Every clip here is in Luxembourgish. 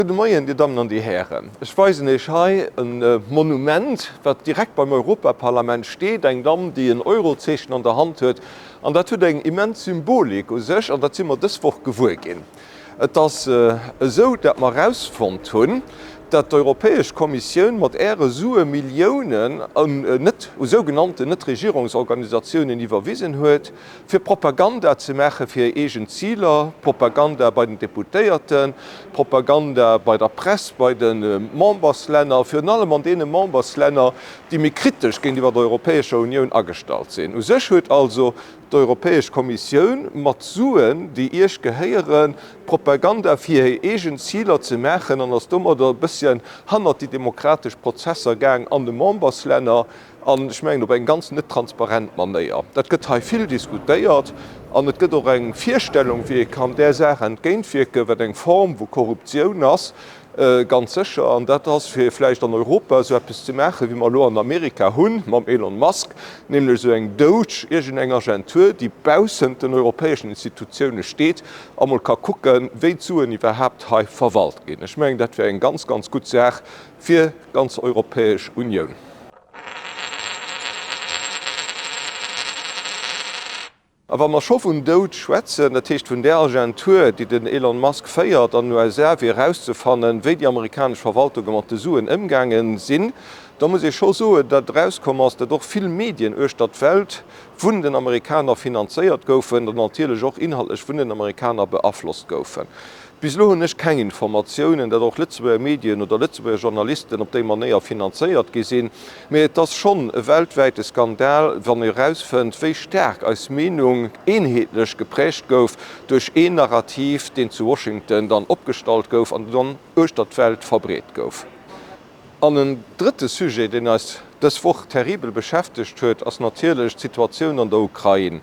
Gudde Moien, Dir Dammen an Dir Hären. Ech weisen Iech hei e Monument, wat direkt beim Europaparlament steet, eng Damm, déi en Eurozeechen an der Hand huet. An dat huet eng immens Symbolik u sech, an dat si mer dës Woch gewuer ginn. Et ass esou, dat mer erausfonnt hunn, dat d'Europäesch Kommissioun mat Äre Sue Milliounen un net, u sougenannten Netregierungsorganisatiounen iwwerwisen huet, fir Propaganda ze maache fir hir eegen Ziler, Propaganda bei den Deputéierten, Propaganda bei der Press, bei de Memberslänner, virun allem an deene Memberslänner, déi méi kritesch géintiwwer der Europäescher Unioun agestallt sinn. U sech huet also d'Europäesch Kommissioun mat Suen, déi Iech gehéieren, Propaganda fir hir eegen Ziler ze maachen an ass domadder e bësschen hannert déi demokratesch Prozesser gaang an de Memberslänner. An ech mengen op eng ganz net transparent Manéier. Dat gëtt hei vill diskutéiert an et gëtt och eng Virstellung, wéi ee kann där Saach entgéintwierken, wat eng Form vu Korruptioun ass, ganz sécher. An dat ass, fir vläicht an Europa esou eppes ze maachen, wéi mer elo an Amerika hunn mam Elon Musk, nämlech esou eng Doge, iergendeng Agentur, déi baussent den europäeschen Institutioune steet a mol ka kucken, wéi d'Suen iwwerhaapt hei verwalt ginn. Ech mengen, dat wär eng ganz, ganz gutt Saach fir d'ganz Europäesch Unioun. A wa mer scho vun Doud schwätzen, dat heescht vun där Agentur, déi den Elon Musk féiert an den USA, fir erauszefannen, wéi déi amerikanesch Verwaltunge mat de Suen ëmgaange sinn, da muss ee scho soen, datt erauskomm ass, datt och vill Medien uechter d'Welt vun den Amerikaner finanzéiert goufen an natierlech och inhaltlech vun den Amerikaner beaflosst goufen. Bis elo hunn ech keng Informatiounen, datt och Lëtzebuerger Medien oder Lëtzebuerger Journalisten op déi Manéier finanzéiert gi sinn. Mee et ass schonn e weltwäite Skandal, wann ee erausfënnt, wéi staark eis Meenung eenheetlech geprägt gouf duerch een Narrativ, deen zu Washington dann opgestallt gouf an dann uechter d'Welt verbreet gouf. An en drëtte Sujet, deen eis dës Woch terribel beschäftegt huet, ass natierlech d'Situatioun an der Ukrain.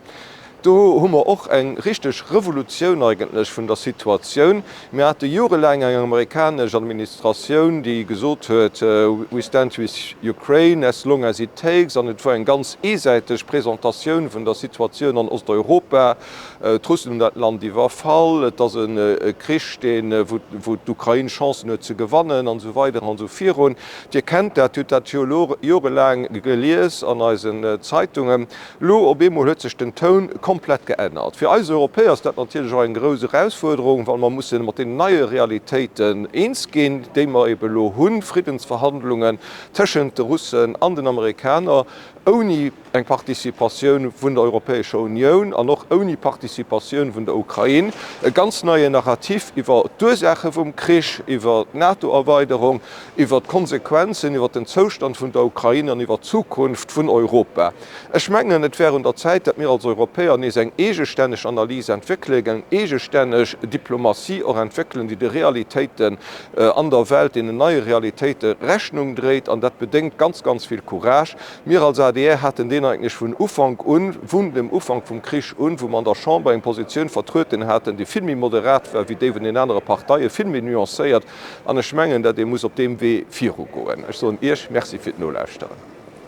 Do hu mer och eng richteg Revolutioun eigentlech vun der Situatioun. Mir hate jorelaang eng amerikanesch Administratioun, déi gesot huet, We stand with Ukraine as long as it takes. An et war eng ganz eesäiteg Presentatioun vun der Situatioun an Osteuropa. D'Russen hunn dat Land iwwerfall, et ass e Krich, deen, wou d'Ukrain Chancen huet ze gewannen an esou weider an esou virun. Dir kennt dat, Dir hutt dat jo elo jorelaang gelies an eisen Zeitungen. Elo op eemol huet sech den Toun komplett geännert. Fir eis Europäer ass dat natierlech och eng grouss Erausfuerderung, well mer musse mat deenen neie Realitéiten eens ginn, déi mer ebe elo hunn, Friddensverhandlungen tëschent de Russen an den Amerikaner ouni eng Participatioun vun der Europäescher Unioun an och ouni Participatioun vun der Ukrain, e ganz neien Narrativ iwwer d'Ursaache vum Krich, iwwer d'NATO-Erweiderung, iwwer d'Konsequenzen, iwwer den Zoustand vun der Ukrain an iwwer d'Zukunft vun Europa. Ech mengen, et wär un der Zäit, datt mir als Europäer nees eng eegestänneg Analys entwéckelen, eng eegestänneg Diplomatie och entwéckelen, déi de Realitéiten an der Welt, deenen neie Realitéite Rechnung dréit. An dat bedéngt ganz, ganz vill Courage. Mir als adr haten deen eigentlech vun Ufank un, vun dem Ufank vum Krich un, wou mer an der Chamber eng Positioun vertrueden haten, déi vill méi moderat war wéi déi vun den anere Parteien, vill méi nuancéiert. An ech mengen, datt ee muss op deem Wee virugoen. Ech soen Iech Merci fir d'Nolauschteren.